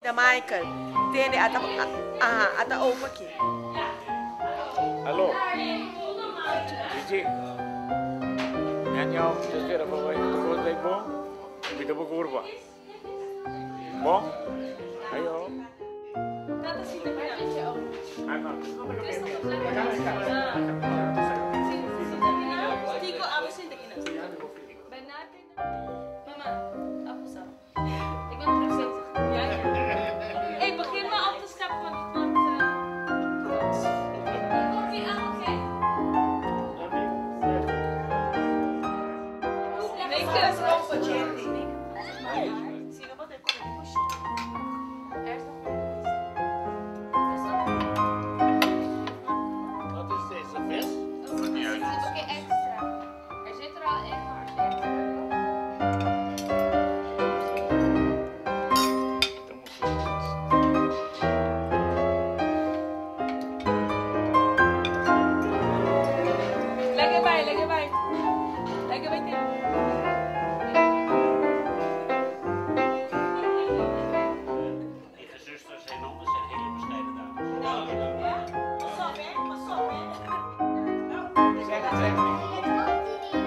Da Michael, Tende, ata, aha, ata opa aki. Aló. Gigi. Anyhow, mi ta spera pa bai tur kos bai bon. Mi ta bo kurpa. Bon? Ayo. Ik ben terug zitten. Ja, ja. Hey, begin maar op te scheppen, want het wordt. Komt die aan, oké? Wat is deze vis? Oké, extra. Er zit er al in, maar als je extra wil. Lekker bij, lekker bij. Lekker bij Tim. Eigen zusters en anders zijn hele bescheiden dames. Ja? Pas op, hè? Pas op, hè? Zeg het, zeg het.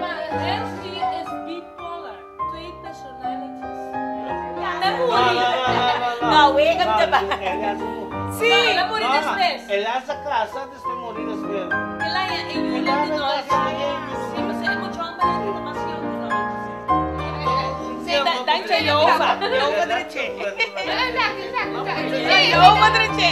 Maar Renske is bipolar. Twee personalities. Ja, Met moeder. Nou, weet hem te ba. Sí. La morir después. El asa casa después morir después. El año en julio de noche. Sí, maar ze is mucho hombre que demasiado de noche. Sí, dank je Jehovah. Jehovah dreche. Ja, Jehovah dreche.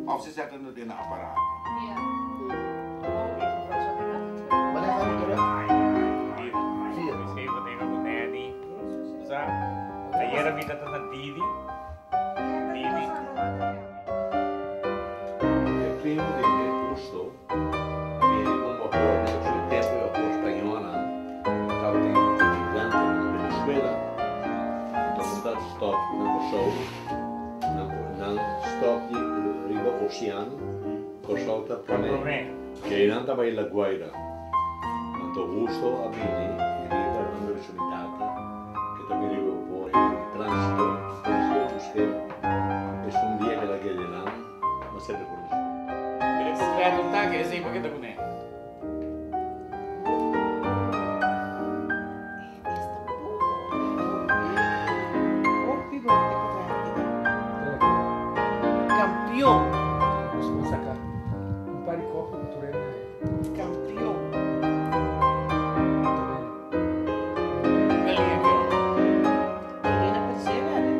Of ze zetten het in een apparaat. Ja. Wanneer gaan we terug? Vier. Zeven dingen met Nanny. Sa? Ayer mi tata na Didi. Didi. E primo di gusto viene un vapor nel tempo il vapor spagnolo stava di immigrante in Venezuela dopo dat stop na Kosovo na na stop di riba oceano Kosovo ta prome che in anta vai la Guaira tanto gusto a bini riba non risultata che también riba vapor di transito transito es un día que la que llenan no se recuerda. Pero es real un que ese porque te pone. Hopi bon e portret aki ta. Campeon. Nos por saca un par di kopi ku tur hende haña. Campeon. Elena persevere.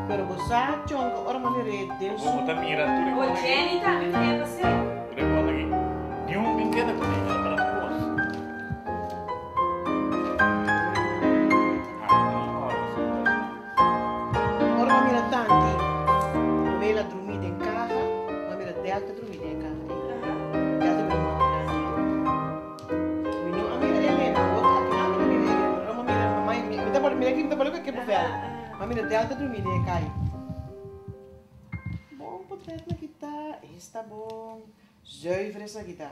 Pero bo sa chongo ora manera den su. Bo ta mira tur e O kos aki. Jenny tambe ta heba se. Tur e kos aki. Niun bin keda ku mi para tur kos. Ora bo mira tanti Wela drumi den kaha, bo mira Delta drumi den e kaha ei. Delta bira mama grandi. Mi no a mira Elena, awor aki nan mi ta mira Elena, pero ora bo mira mama mi ta por mira aki mi ta por loke ke por vèl. Bo mira Delta drumi den e kai. Bon potret na kita, esta bon. Zuiver esaki ta.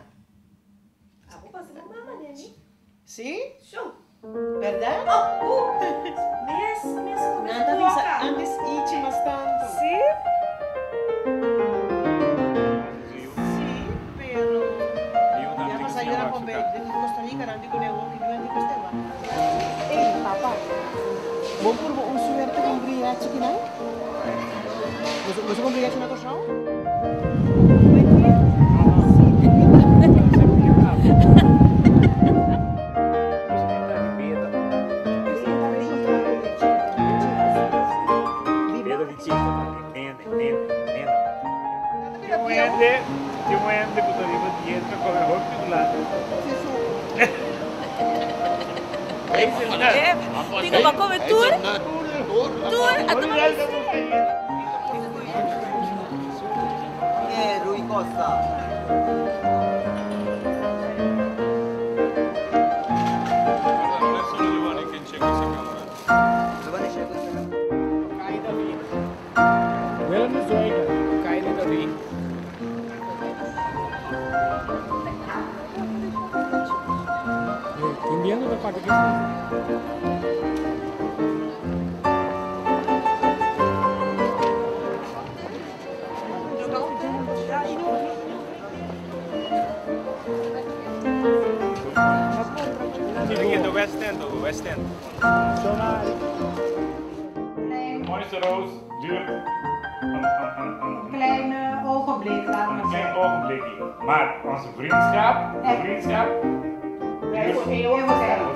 Abo pasa bo Sí? Zo. Bèrdat? Oh, uh! Mes, mes ku Nan ta bisa antes ichi mas tantu. Sí? Sí, pero ya pasa yo na pompe den Costa Rica nan di ku ne wou ki duen di Costa Rica. Ey, papa, bo purba un suerte con briachi kinan? Boso con briachi na Kòrsou? Digo, ba come tur? Tur, a tuma Rui Costa. Willem de Zwijger, Kylie David. Tin biendo ta papia ki In de West End, of West End. De mooiste roos duurt een klein ogenblik, laat maar Een klein zeggen. ogenblikje. Maar onze vriendschap, de vriendschap, duurt Eeuwig.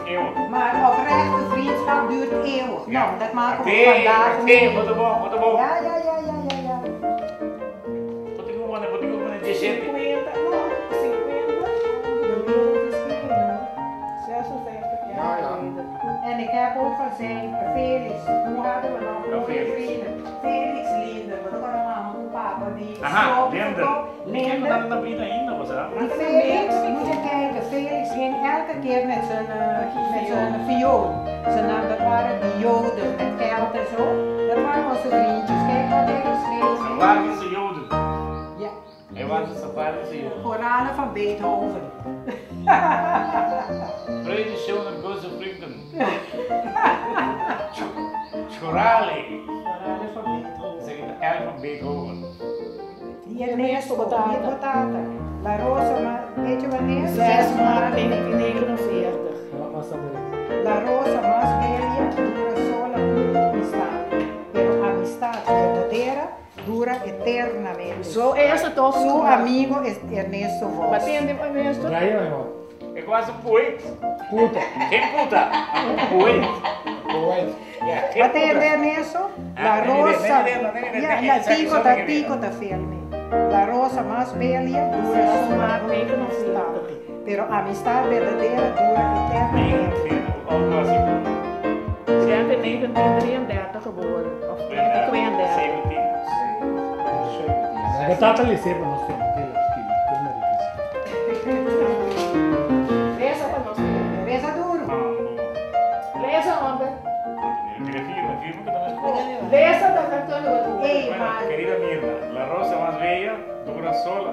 eeuwig. Maar oprechte vriendschap duurt eeuwig. Ja. Nou, dat maken we Hey, vandaag hey, wat de boom, wat de boom. Ja, ja, ja, ja, ja, ja. Wat ik moet, wat ik moet, die zin. 50, no, 50. De wereld is klein, hoor. 56 jaar geleden. En ik heb ook van zijn Felix, toen hadden we nog Ja, mooie Felix. vrienden. Felix Linder, want dat waren mama en papa die Aha, sloop Linder. verkocht. Ik heb Linder. dat dat bijna in, was dat? Die Felix, moet je kijken, Felix ging elke keer met zijn, met zijn viool. Zijn naam, dat waren die joden met geld en zo. Dat waren onze vriendjes. Kijk wat hij geschreven heeft. Safadische Joden. Ja. Hij was een Safadische Joden. Koralen van Beethoven. Vrede, schöne, böse Vrienden. Chorale. Koralen van Beethoven. Zeg het L van Beethoven. Die Ernesto, die Batata. La Rosa, maar weet je wanneer? 6 maart 1949. Wat was dat? La rosa más bella dura sola un instante, pero amistad verdadera dura eternamente. Zo is het toch? Su amigo es Ernesto Vos. Wat in de Ernesto? Brian, joh. Ik was een poëet. Puta. Geen puta, een poëet. Poëet. Ja, geen Wat is puta. Ernesto? La Ah, nee, nee, rosa. nee, nee, nee, nee, Ja, nee, la nee, tico sorry, ta sorry. tico ta filme. La rosa más bella dura 6 sola maart un 49. instante, pero amistad verdadera dura eternamente. 49, hoe oud was ik toen? Ze werd in 1933 geboren. Of 1932. 17. 17. Batata lhe serve, não sei. Reza para nós. Reza duro. Reza, homem. Reza da cartona. Ei, Bueno, maar querida Mirna, la rosa más bella dura sola,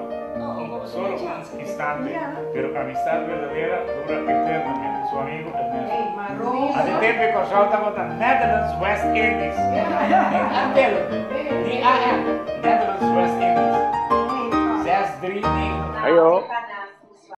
solo un instante, pero amistad verdadera dura eternamente. Su amigo Ernesto. Ei, maar rosa. Aan de tempo ik was altijd de Netherlands West Indies. Nee, AR. Netherlands West Indies. Ei, 6, 3, 9. Ayo. maar.